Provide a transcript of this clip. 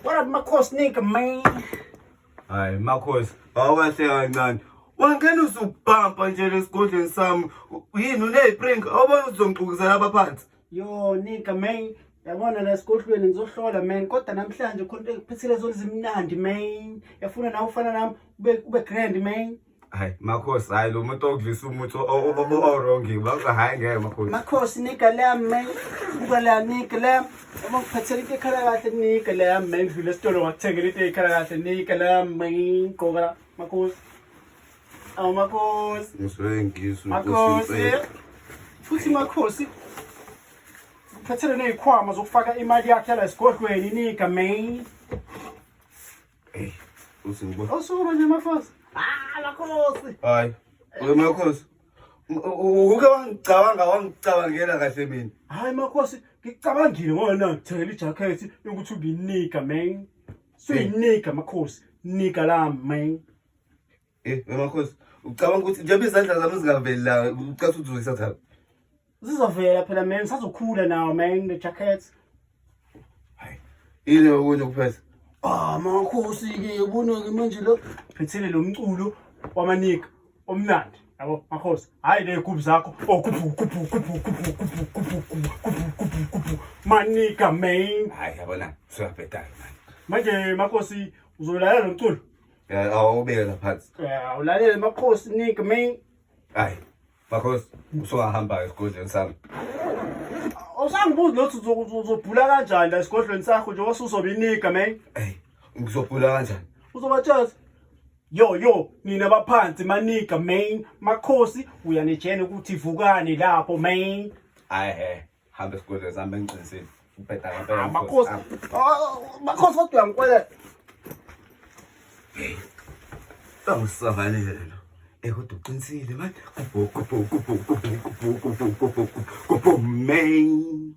What up, Makhosi nigga, man? Hayi Makhosi, awukahle kancane. Wangena uzubhampa nje lesigodlweni sami. Yini uneyipring? Awubona uzongixukuzela abaphansi. Yo, nigga, man. Yabona la esigodlweni ngizohlola man, kodwa namhlanje khona into engiphethele zona zimnandi man. Yafuna nawe ufana nami ube grand man. Hayi Makhosi, hayi lo muntu okudlisa umuthi o-wrong. Baka hayi ngeke Makhosi. Makhosi nigga lam man. Buka la nigga lam. Uma ngiphathele into ekhala kahle nigga lam man. Ngidlule esitolo ngakuthengela into ekhala kahle nigga lam man. Gqoka la Makhosi. Awu Makhosi. Ngisuke ngizwe Makhosi. Futhi Makhosi. Ngiphathele nezikhwama zokufaka imali yakhe la esigodlweni nigga man. Hey, uthi ngibo. Awusuka nje Makhosi. Ah Makhosi. Hayi. We Makhosi. Uke wangicabanga wangicabangela kahle mina. Hayi Makhosi, ngicabangile ngoba ngithengela ijacket yokuthi ubinika man. Suyinika Makhosi, nika la man. Eh, we Makhosi, ucabanga ukuthi njengoba izandla zami zingaveli la, ucabanga ukuthi uzoyithatha. Zizovela phela man, sazokhula nawo man the jacket. Hayi. Yini okunye kuphethe? Ah Makhosi ke ubona ke manje lo phethele lo mculo wamanika omnandi. Yabo Makhosi, hayi le gubhu zakho. Oh kuphu kuphu kuphu kuphu kuphu kuphu kuphu kuphu kuphu. Manika man. Hayi yabona, usuyabheda manje. Manje Makhosi uzolalela lo mculo. Eh, awubeke la phansi. Yeah, ulalele Makhosi nigga man. Hayi. Makhosi, usungahamba esigodlweni sami. Awusangibuzi lothi uzobhula kanjani la esigodlweni sakho njengoba usuzoba iniga man. Hey, ngizobhula kanjani? Uzobatshela yo yo nina baphansi maniga man Makhosi uyanitshela ukuthi vukani lapho man. Hayi he, hamba esigodlweni sami bengiqinisile. Ubheda ngempela. Ah, Makhosi. Ah, Makhosi kodwa uyangikweleta. Awusavalele lo. Eh kodwa uqinisile man. Kubhu kubhu kubhu kubhu kubhu kubhu kubhu kubhu man.